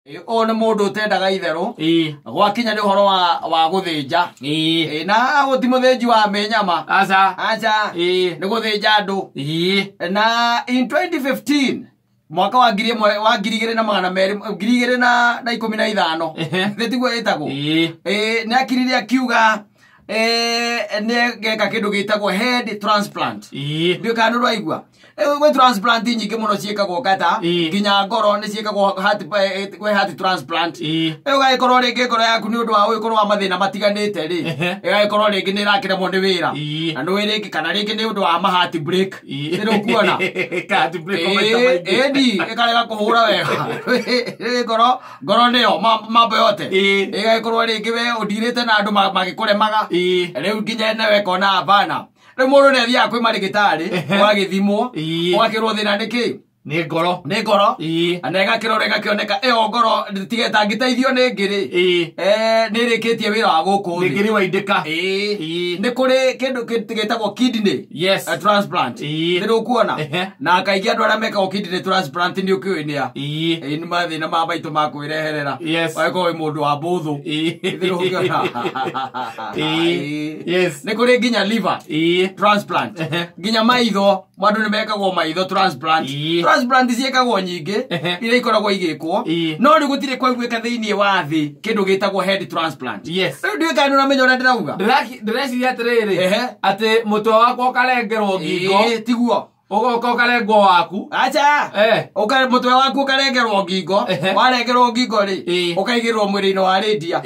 Ũyũ nĩ mũndũ ũtendaga itherũ gwakinya nĩ ũhoro wa gũthĩnja. Na gũti mũthĩnji wa mĩnyama. Aca. Aca. Nĩ gũthĩnja andũ. Na in 2015, mwaka wa ngiri ĩmwe wa 2200, 2015, thĩ tiguo ĩtagwo? Nĩ akirire akiuga nĩ geka kĩndũ gĩtagwo head transplant. Ndiũ kana nĩ ũraigua. Gwĩ transplant nyingĩ mũno ciĩkagwo kata nginya ngoro nĩ ciĩkagwo heart, gwĩ heart transplant. Rĩu ũgagĩkorwo rĩngĩ ngoro yaku nĩ ũndũ wa ũgĩkorwo wa mathĩna matiganĩte rĩ, ĩgagĩkorwo rĩngĩ nĩ ĩrakĩremwo nĩ wĩra. Na nĩ rĩngĩ kana rĩngĩ nĩ ũndũ wa ma heart break. Nĩ ũkuona? Heart break maita maingĩ. Ĩni ĩkarega kũhũra wega. Rĩu ngoro nĩyo mambo yote. Ĩgagĩkorwo rĩngĩ we ũndirĩte na andũ magĩkũremaga. Rĩu nginya nawe kona hapana. Rĩu mũndũ nĩ athiaga kwĩ marĩgĩtarĩ, ũgagĩthimwo, ũgakĩrwo thĩna nĩ kĩ? Nĩ ngoro. Nĩ ngoro. Na ĩgakĩrorwo ĩgakĩoneka ĩyo ngoro tiga ĩtangĩteithio nĩ ngĩrĩ. Nĩ ĩrĩkĩtie wĩra wa gũkũ thĩ. Nĩ ngĩrĩ waindĩka. Nĩ kũrĩ kĩndũ gĩtagwo kidney transplant. Nĩ ũkuona? Na kaingĩ andũ arĩa mekagwo kidney transplant nĩ ũkĩũĩ nĩ a? Nĩ mathĩna ma maitũ ma kwĩreherera. Ũgagĩkorwo wĩ mũndũ wa mbũthũ. Nĩ ũkĩona? Nĩ kũrĩ nginya liver transplant. Nginya maitho, andũ nĩ mekagwo maitho transplant. Transplant ciĩkagwo nyingĩ, iria ikoragwo igĩkwo. No rĩu gũtirĩ kwaiguĩka thĩinĩ wa thĩ kĩndũ gĩtagwo head transplant. Rĩu ndiũĩ kana nĩ ũramenya ũrĩa ndĩrauga. Ndĩreciria atĩrĩrĩ, atĩ mũtwe wakwa ũkarengerwo ngingo. Tiguo. Ũgoka ũkarengwo waku. Acha. Mũtwe waku ũkarengerwo ngingo. Warengerwo ngingo rĩ, ũkaigĩrĩrwo mwĩrĩ-inĩ wa Lydia.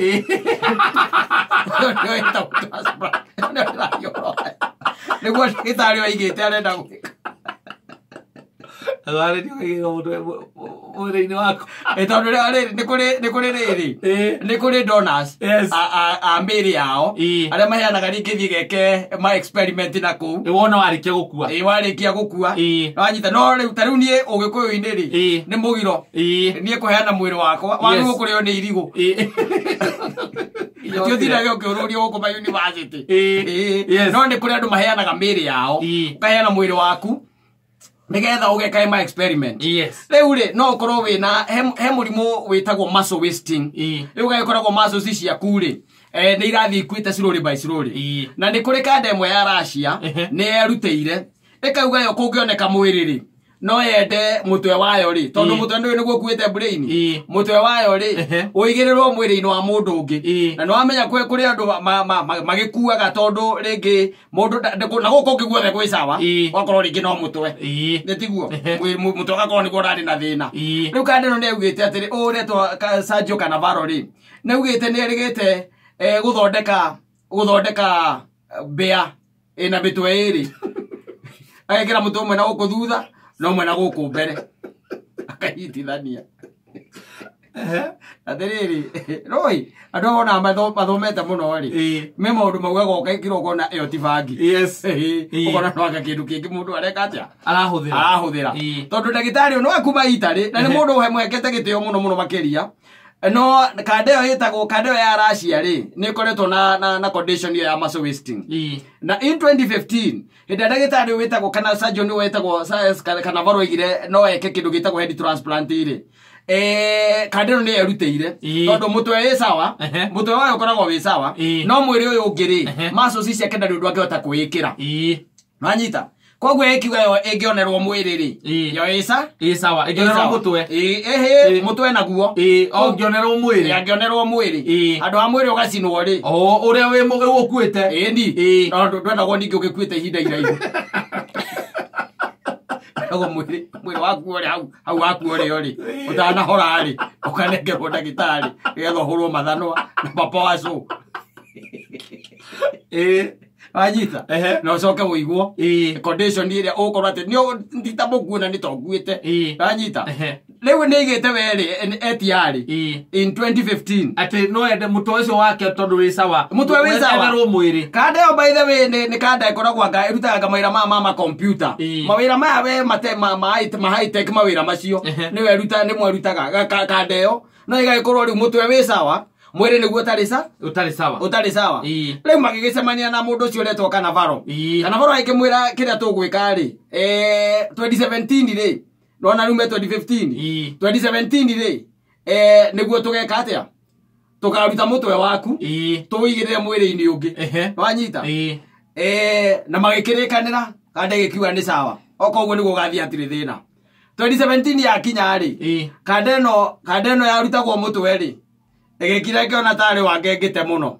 Nĩguo ndagĩtarĩ oigĩte arenda gwĩka. Mwĩrĩ-inĩ waku. Tondũ rĩrĩ, nĩ kũrĩ rĩrĩ. Nĩ kũrĩ donors a mĩĩrĩ yao, arĩa maheanaga rĩngĩ thiĩ geke ma experiment na kũu. Ĩ, wona warĩkia gũkua. Ĩ, warĩkia gũkua. Wanyita, no rĩu ta rĩu niĩ ũgĩkũyũ-inĩ rĩ, nĩ mũgiro. Niĩ kũheana mwĩrĩ wakwa, wagĩrĩirwo kũrĩo nĩ irigũ. Ti ũtindage ũkĩũrũrio gũkũ ma university. No nĩ kũrĩ andũ maheanaga mĩĩrĩ yao. Ũkaheana mwĩrĩ waku nĩgetha ũgekae ma experiment. Rĩu rĩ, no ũkorwo wĩna he mũrimũ wĩtagwo muscle wasting. Rĩu ũgagĩkoragwo muscles ciaku rĩ, nĩ irathiĩ ikuĩte slowly by slowly. Na nĩ kũrĩ kanda ĩmwe ya Russia, nĩ yerutĩire ĩkauga yo kũngĩoneka mwĩrĩ rĩ, no yende mũtwe wayo rĩ, tondũ mũtwe nĩ nĩguo ũkuĩte brain. Mũtwe wayo rĩ, ũigĩrĩrwo mwĩrĩ-inĩ wa mũndũ ũngĩ. Na nĩ wamenya kũrĩ andũ magĩkuaga tondũ rĩngĩ mũndũ na gũkũ kũngĩ guothe gwĩ sawa, ũgakorwo rĩngĩ no mũtwe. Nĩ tiguo? Mũtwe ũgakorwo nĩguo ũrarĩ na thĩna. Rĩu kanda ĩno nĩ yaugĩte atĩrĩ, ũũ ũretwo Sergio Cannavaro rĩ, nĩ augĩte nĩ erĩgĩte, gũthondeka mbĩa ĩna mĩtwe ĩrĩ. Agekĩra mũtwe ũmwe na gũkũ thutha na ũmwe na gũkũ mbere. Akanyitithania. Atĩrĩrĩ, rũi, andũ aya wonaga mathomete mũno rĩ. Me maũndũ maugaga ũkaingĩra ũkona ĩyo ti bangi. Ũkona no anga kĩndũ kĩngĩ mũndũ areka atĩa? Arahũthĩra. Arahũthĩra. Tondũ ndagĩtarĩ ũyũ no akuma Italy, na nĩ mũndũ ũhemwekete gĩtĩo mũno mũno makĩria. No kanda ĩyo ĩtagwo kanda ĩyo ya Russia rĩ, nĩ ĩkoretwo na condition ĩyo ya muscle wasting. Na in 2015, hĩndĩ ĩrĩa ndagĩtarĩ ũyũ wĩtagwo kana surgeon ũyũ wĩtagwo Cannavaro oigire no eke kĩndũ gĩtagwo head transplant rĩ, kanda ĩno nĩ yerutĩire. Tondũ mũtwe wĩ sawa, mũtwe wayo ũkoragwo wĩ sawa, no mwĩrĩ ũyũ ũngĩ rĩ, muscles ciake ndarĩ ũndũ angĩhota kwĩĩkĩra. Wanyita? Koguo ĩkiuga yo ĩngĩonerwo mwĩrĩ rĩ, yo ĩ sa? Ĩ sawa, ĩngĩonerwo mũtwe. Mũtwe naguo. O ĩngĩonerwo mwĩrĩ. Ĩngĩonerwo mwĩrĩ. Handũ ha mwĩrĩ ũgacinwo rĩ. O, ũrĩa wĩ ũkuĩte. Ĩni. No ndwendagwo ningĩ ũgĩkuĩte ihinda iraihu. Ndwendagwo mwĩrĩ waku ũrĩa hau waku ũrĩa ũrĩ. Ũtanahora rĩ, ũkanengerwo ndagĩtarĩ, nĩgetha ũhũrwo mathanwa na papa wa cũ. Wanyita? Na ũcoke ũigwo. Condition ĩrĩa ũgũkorwo atĩ nĩ ti ta mũkuo na nĩ ta ũkuĩte. Wanyita? Rĩu nĩ aigĩte we rĩ, etiarĩ. In 2015. Atĩ no ende mũtwe ũcio wake tondũ wĩ sawa. Mũtwe wĩ sawa. Etherwo mwĩrĩ. Kanda ĩyo by the way nĩ kanda ĩkoragwo anga ĩrutaga anga mawĩra maya ma computer. Mawĩra maya we mate, ma, ma, ma, ma high tech mawĩra macio. Nĩwe ĩruta, nĩ mwerutaga. Kanda ĩyo. No ĩgagĩkorwo rĩu mũtwe wĩ sawa. Mwĩrĩ nĩguo ũtarĩ sa? Ũtarĩ sawa. Ũtarĩ sawa. Rĩu magĩgĩcemania na mũndũ ũcio ũretwo Cannavaro. Cannavaro agĩkĩmwĩra kĩrĩa tũgwĩka rĩ, 2017 rĩ, nona rĩu me 2015. 2017 rĩ, Nĩguo tũgeka atĩa? Tũkaruta mũtwe waku tũigĩrĩre mwĩrĩ-inĩ ũngĩ. Wanyita? Na magĩkĩrĩkanĩra kanda ĩgĩkiuga nĩ sawa. Okorwo ũguo nĩguo gathiĩ hatirĩ thĩna. 2017 yakinya rĩ, kanda ĩno yarutagwo mũtwe rĩ, ĩgĩkira ĩkĩona tarĩ wangengĩte mũno.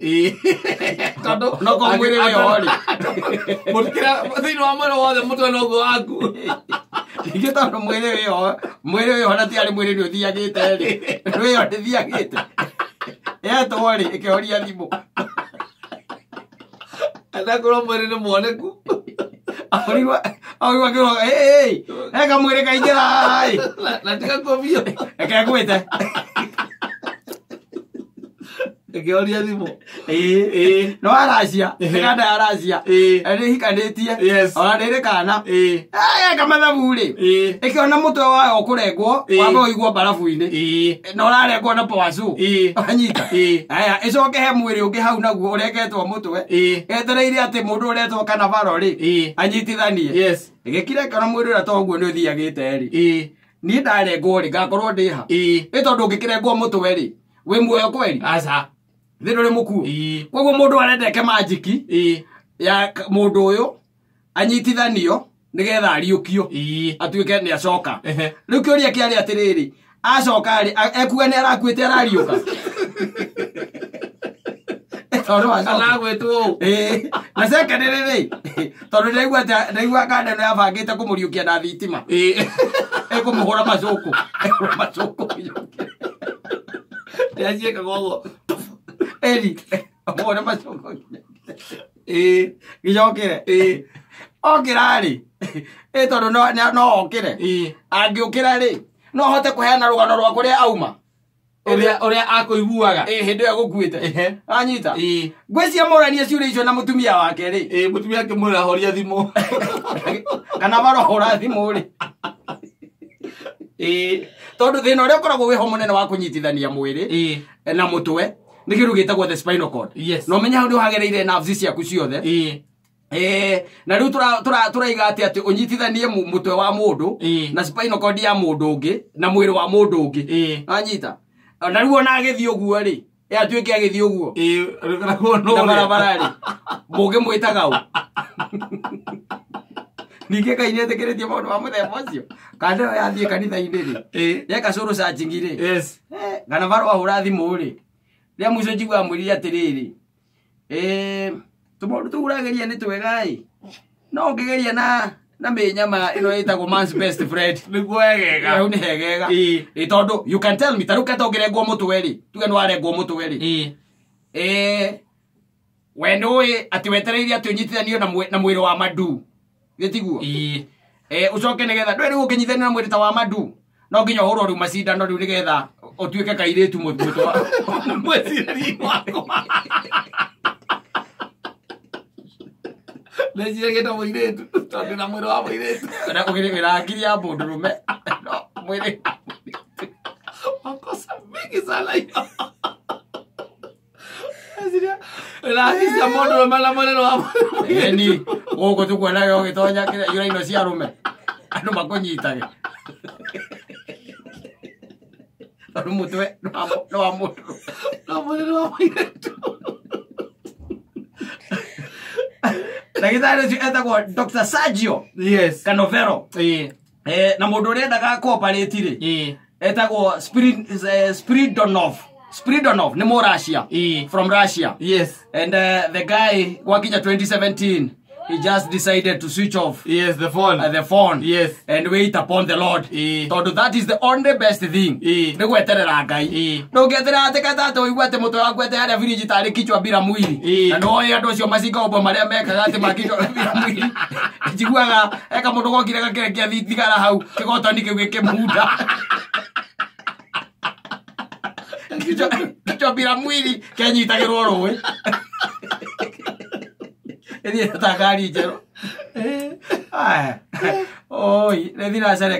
Tondũ no ko mwĩrĩ wĩho rĩ. Mũtikĩra thĩinĩ wa mwĩrĩ wothe mũtwe noguo waku. Ningĩ tondũ mwĩrĩ wĩho na ti arĩ mwĩrĩ nĩ ũthiagĩte rĩ, wĩho ndĩthiagĩte. Yetwo rĩ, ĩkĩhoria thimũ. Anakorwo mwĩrĩ nĩ muoneku. Ahũrirwo akĩuga, "Hey, he kamwĩrĩ kaingĩra ĩ." Na tiga kũbio. Reke ngwĩte. Ĩkĩhoria thimũ. Ĩĩ. No aracia, kanda ya aracia. Nĩ hikanĩtie. Ona ndĩrĩ kana. Eka mathabu rĩ. Ĩkĩona mũtwe wayo ũkũrengwo, wambe ũigwo mbarabu-inĩ. Na ũrarengwo na poacu. Wanyita. Aya, ĩcoke he mwĩrĩ ũngĩ hau naguo ũrengetwo mũtwe. Etereire atĩ mũndũ ũretwo Kanavaro rĩ, anyitithanie. Ĩgĩkira ĩkĩona mwĩrĩ ũrĩa to ũguo nĩ ũthiagĩte rĩ. Niĩ ndarengwo rĩ, ngakorwo ndĩ ha? Ĩ tondũ ũngĩkĩrengwo mũtwe rĩ, wĩ muoyo kweri? Aca. Thĩ ndũrĩ mũkuũ. Koguo mũndũ arenda eke majiki ya mũndũ ũyũ anyitithanio nĩgetha ariũkio atuĩke nĩ acoka. Rĩu kĩũria kĩarĩ atĩrĩrĩ, acoka rĩ, ekuga nĩ arakuĩte arariũka? Tondũ acoka. Aragwĩtwo ũũ. Na second rĩ, tondũ ndaigua kanda ĩno yabangĩte kũmũriũkia na thitima. Ĩkũmũhũra macũkũ. Ĩkũmũhũra macũkũ. Nĩaciĩkaga ũguo. Eri, ũmũhũre macũkũ. Gĩcokere. Okĩra rĩ, tondũ no okĩre. Angĩũkĩra rĩ, no ahote kũheana rũgano rwa kũrĩa auma. Ũrĩa akũiguaga. Hĩndĩ ĩyo egũkuĩte. Anyita. Ngwĩciria moranie ciũria icio na mũtumia wake rĩ. Mũtumia akĩmwĩra horia thimũ. Kana marohũra thimũ rĩ. Tondũ thĩna ũrĩa ũkoragwo wĩho mũnene wa kũnyitithania mwĩrĩ na mũtwe nĩ kĩndũ gĩtagwo the spinal cord. Na ũmenye hau nĩ ũhagereire nerves ciaku ciothe. Na rĩu tũraiga atĩ ũnyitithanie mũtwe wa mũndũ na spinal cord ya mũndũ ũngĩ na mwĩrĩ wa mũndũ ũngĩ. Anyita. Na rĩu ona agĩthiĩ ũguo rĩ, atuĩke agĩthiĩ ũguo. Na barabara rĩ, mũngĩmwĩtaga ũ? Ningĩ Ngai nĩetĩkĩrĩtie maũndũ ma mũthemba ũcio. Kanda ĩyo yathiĩ kanitha-inĩ rĩ, yeka cũrũ searching rĩ, kana barũa ahũra thimũ rĩ, rĩa mũico njiguaga amwĩrire atĩrĩrĩ, tũmaũndũ tũu ũrageria nĩ twega ĩ, no ũngĩgeria na mĩnyama ĩno ĩtagwo man's best friend. Nĩguo hegega. Hau nĩ hegega. Tondũ you can tell me, ta rĩu kata ũngĩrengwo mũtwe rĩ, tuge nĩ warengwo mũtwe rĩ. We nĩũĩ atĩ wetereire atĩ ũnyitithanio na mwĩrĩ wa Madu. Gĩtiguo? Ũcoke nĩgetha ndũĩ rĩu ũngĩnyitithanio na mwĩrĩ ta wa Madu, no nginya ũhũrwo rĩu macindano rĩu nĩgetha ũtuĩke kairĩtu mũtwe wa Mwĩcirĩrie wakwa. Ndeciragia ta mũirĩtu, tondũ ndĩna mwĩrĩ wa mũirĩtu. Kana wĩna akili ya mũndũrũme. No, mwĩrĩ. Makosa mengi sana hiyo. Wĩna akili cia mũndũrũme na mwĩrĩ wa mũirĩtu. Ĩni, gũkũ tũkuonaga ũgĩtonya kĩrĩa iraino cia arũme. Andũ makũnyitage. Tondũ mũtwe nĩ wa mũndũrũme. No mwĩrĩ wa mũirĩtu. Ndagĩtarĩ ũcio etagwo Dr. Sergio Canovero. Na mũndũ ũrĩa endaga cooperate rĩ, etagwo Spiridonov. Spiridonov nĩ Mũrussia. From Russia. And the guy gwakinya 2017 he just decided to switch off the phone. The phone. And wait upon the Lord. Tondũ that is the only best thing. Nĩ gweterera Ngai. Ndũngĩeterera atĩ kata atĩ ũigue atĩ mũtwe waku atĩ harĩa biriji tarĩ kichwa bila mwili. Na nĩwoĩ andũ acio macinga ũmwe marĩa mekaga atĩ ma kichwa bila mwili. Njiguaga eka mũndũ gokire gakĩrekia thigara hau kĩgotoni kĩu gĩkĩmunda. Kichwa bila mwili kĩanyitagĩrwo rũĩ. Ĩthiĩ ta ngari njerũ. Aya. Oi, nĩ thinacara.